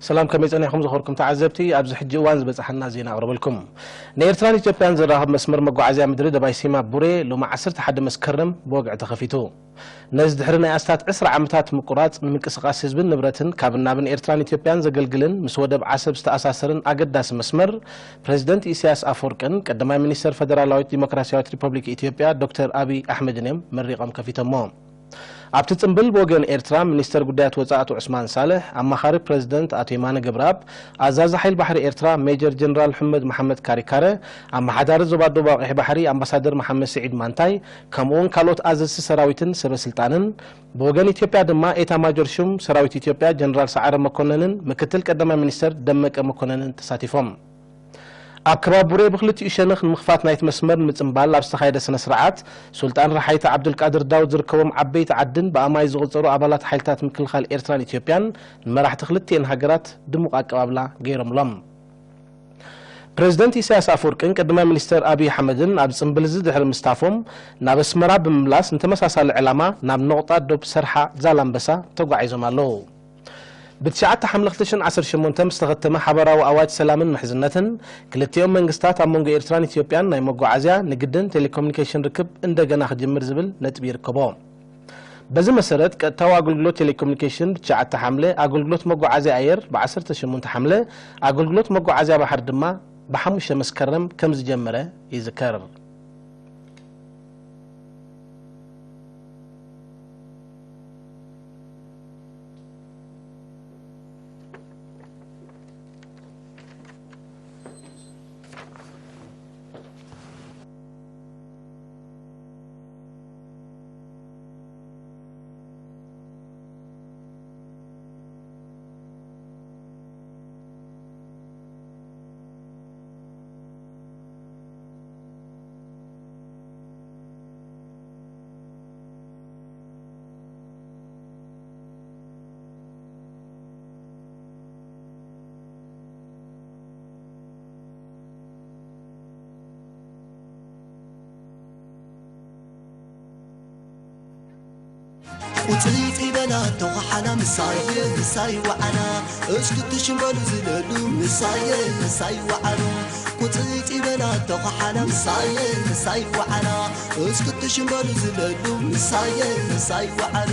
ሰላም፣ ከመይ ጸኒሕኩም ዝኸበርኩም ተዓዘብቲ? ኣብዚ ሕጂ እዋን ዝበጻሓና ዜና ኣቕርበልኩም። ንኤርትራን ኢትዮጵያን ዘራኽብ መስመር መጓዓዝያ ምድሪ ደባይ ሲማ ቡሬ ሎሚ ዓሰርተ ሓደ መስከረም ብወግዒ ተኸፊቱ። ነዚ ድሕሪ ናይ ኣስታት ዕስራ ዓመታት ምቁራጽ ንምንቅስቓስ ህዝብን ንብረትን ካብ ናብን ኤርትራን ኢትዮጵያን ዘገልግልን ምስ ወደብ ዓሰብ ዝተኣሳሰርን ኣገዳሲ መስመር፣ ፕረዚደንት ኢሳያስ ኣፈወርቅን ቀዳማይ ሚኒስተር ፈደራላዊት ዲሞክራሲያዊት ሪፐብሊክ ኢትዮጵያ ዶክተር ኣቢይ ኣሕመድን እዮም መሪቖም ከፊቶሞ። ኣብቲ ጽምብል ብወገን ኤርትራ ሚኒስተር ጉዳያት ወጻኢ ኣቶ ዑስማን ሳልሕ፣ ኣማኻሪ ፕረዚደንት ኣቶ የማነ ገብረኣብ፣ ኣዛዚ ሓይል ባሕሪ ኤርትራ ሜጀር ጀነራል ሑመድ መሓመድ ካሪካረ፣ ኣመሓዳሪ ዞባ ደቡባዊ ቀይሕ ባሕሪ ኣምባሳደር መሓመድ ስዒድ ማንታይ፣ ከምኡውን ካልኦት ኣዘዝቲ ሰራዊትን ሰበ ስልጣንን፣ ብወገን ኢትዮጵያ ድማ ኤታ ማጆር ሹም ሰራዊት ኢትዮጵያ ጀነራል ሰዓረ መኮነንን ምክትል ቀዳማይ ሚኒስተር ደመቀ መኮነንን ተሳቲፎም። ኣብ ከባቢ ቡሬ ብክልቲኡ ሸነኽ ንምኽፋት ናይቲ መስመር ንምጽምባል ኣብ ዝተኻየደ ስነ ስርዓት፣ ሱልጣን ረሓይተ ዓብዱልቃድር ዳውድ ዝርከቦም ዓበይቲ ዓድን ብኣማይ ዝቑጸሩ ኣባላት ሓይልታት ምክልኻል ኤርትራን ኢትዮጵያን ንመራሕቲ ክልቲኤን ሃገራት ድሙቕ ኣቀባብላ ገይሮምሎም። ፕረዚደንት ኢሳያስ ኣፈወርቅን ቀዳማይ ሚኒስተር ኣብይ ኣሕመድን ኣብ ጽምብል እዚ ድሕሪ ምስታፎም፣ ናብ ኣስመራ ብምምላስ ንተመሳሳሊ ዕላማ ናብ ነቑጣ ዶብ ሰርሓ ዛላምበሳ ተጓዒዞም ኣለዉ። ብትሽዓተ ሓምለ ክልተ ሽሕን ዓሰርተ ሸሞንተ ምስ ተኸተመ ሓባራዊ ኣዋጅ ሰላምን ምሕዝነትን፣ ክልቲኦም መንግስታት ኣብ መንጎ ኤርትራን ኢትዮጵያን ናይ መጓዓዝያ፣ ንግድን ቴሌኮሙኒኬሽን ርክብ እንደገና ክጅምር ዝብል ነጥቢ ይርከቦ። በዚ መሰረት፣ ቀጥታዊ ኣገልግሎት ቴሌኮሙኒኬሽን ብትሽዓተ ሓምለ፣ ኣገልግሎት መጓዓዝያ ኣየር ብዓሰርተ ሸሞንተ ሓምለ፣ ኣገልግሎት መጓዓዝያ ባሕሪ ድማ ብሓሙሽተ መስከረም ከም ዝጀመረ ይዝከር። ውፅኢት ይበላ ተዃሓላ ምሳይ ምሳይ ወዓላ እስክትሽምበሉ ዝለሉ ምሳይ ምሳይ ወዓሉ ውፅኢት ይበላ ተዃሓላ ምሳይ ምሳይ ወዓላ እስክትሽምበሉ ዝለሉ ምሳይ ምሳይ ወዓሉ